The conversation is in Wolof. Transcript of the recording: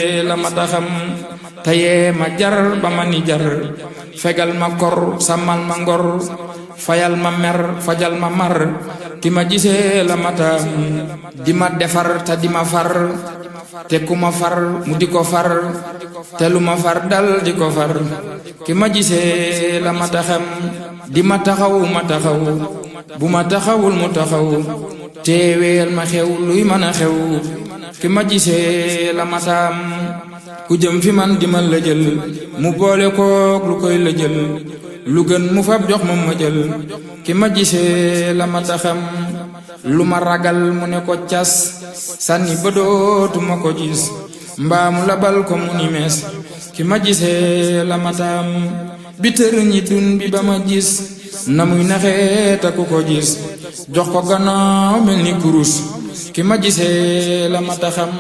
la mata xam tayee ma jar ba ma ni jar fegal ma kor sàmmal ma ngor fayal ma mer fajal ma mar ki ma gisee la mataam di ma defar te di ma far te ku ma far mu di ko far te lu ma far dal di ko far ki ma gisee la mata xam di ma taxaw ma taxaw bu ma taxawul mu taxaw teeweel ma xew luy mën a xew ki ma gisee la mataam ku jëm fi man di ma lëjël mu boole kook lu koy lëjël lu gën mu fab jox ma ma jël ki ma gisee la mata xam lu ma ragal mu ne ko cas sànni ba dootuma ko gis mbaamu labal ko mu ni mees ki ma gisee la mataam bi tër ñi dun bi ba ma gis na muy naxee ta ku ko gis jox ko gannaaw mel ni kurus ki ma gisee la mata xam